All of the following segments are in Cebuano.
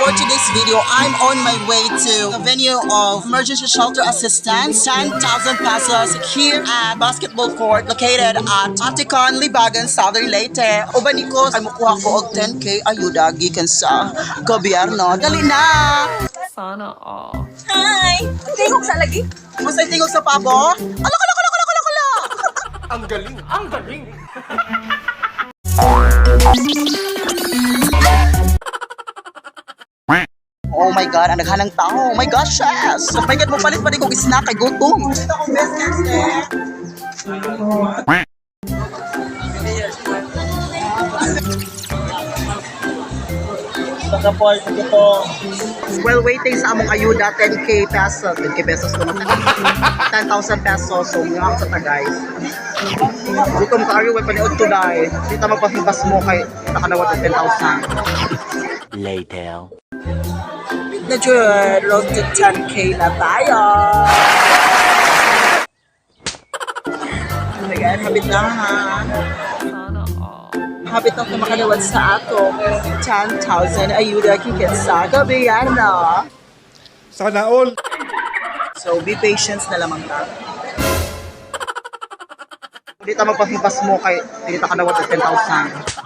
For today's video, I'm on my way to the venue of Emergency Shelter Assistance, 10,000 pesos here at basketball court located at Atticon, Libagan, Southern Leyte. Uban ko, ay mukuha ko og 10K ayuda gikan sa gobyerno. Dali na! Sana all. Hi! Tingog sa lagi. Masay tingog sa pabo? Ala, kala, kala, kala, kala, kala! Ang galing! Ang galing! Oh my God, ang naghanang tao. Oh my gosh, yes! Oh my God, mupalit pa rin kong snack kay gutom. While waiting sa among ayuda, 10K pesos. 10K pesos ko na. 10,000 pesos. So, mga sa ta, guys. Gutom ka, Ari, way paniod today. Di ta magpahibas mo kay nakanawat og 10,000. Later. Medyo road to 10K na tayo. Oh my God, habit na ha. Sana all. Habit na kumakaliwat sa ato. 10,000 ayuda kikit sa gobyerno. Sana all! So, be patient na lamang ta. Hindi ta magpahibas mo kay hindi ta kanawat og 10,000.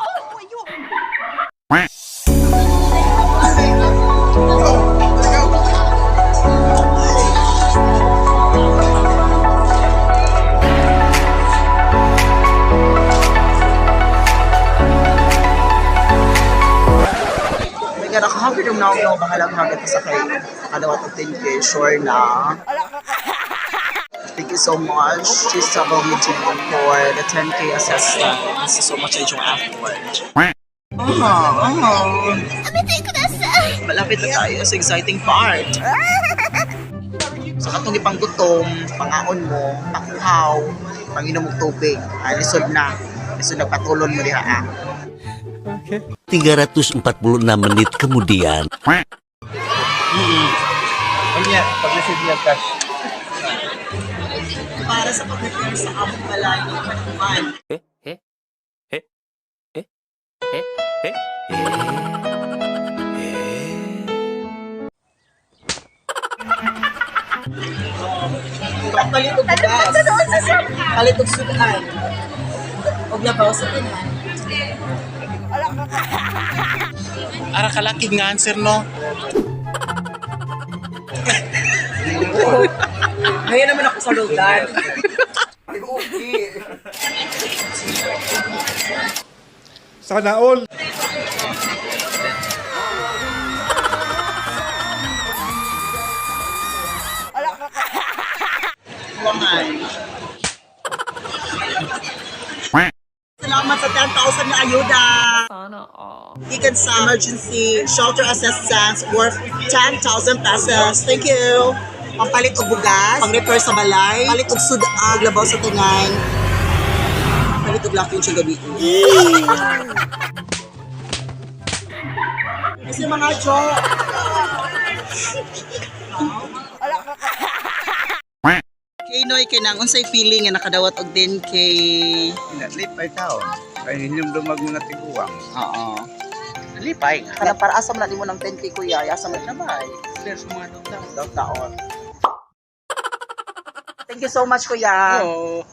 My God, ako happy nung naong no, bahalang hagat sa kay kanawat og 10K, sure na. Thank you so much to Sabal Meeting for the 10K assistance. So much sa inyong effort. Oh. Malapit na tayo sa exciting part. Sa katong ipanggutom, pangaon mo, pakuhaw, panginom og tubig. Ay, lisod na. Lisod na patulon mo diha ah. 346 menit kemudian. Kanya, pag-receive niya cash. Para sa pag-prepare sa among balay ng kanuman. Eh? Eh? Eh? Eh? Eh? Eh? Palit og bugas. Palit og sudan. Og labaw sa tanan. Ara kalakig nga answer, no? Ngayon naman ako sa lugar. Sana all! Wangay. Salamat sa 10,000 na ayuda. Sana all. Gikan sa emergency shelter assistance worth 10,000 pesos. Thank you. Pampalit og bugas, pang-repair sa balay, palit og sudag, labaw sa tanan. Palit og lucky sa gabi. Kasi mga jo. Kay Noy, kay nang unsay feeling nga nakadawat og din kay Lipay taon. Kay inyong dumag mga tiguang. Oo. Lipay. Kanang para asa man na nimo ng 10K, kuya, asa man na ba? Sir, sa mga taon. Daw taon. Thank you so much, kuya. Oo.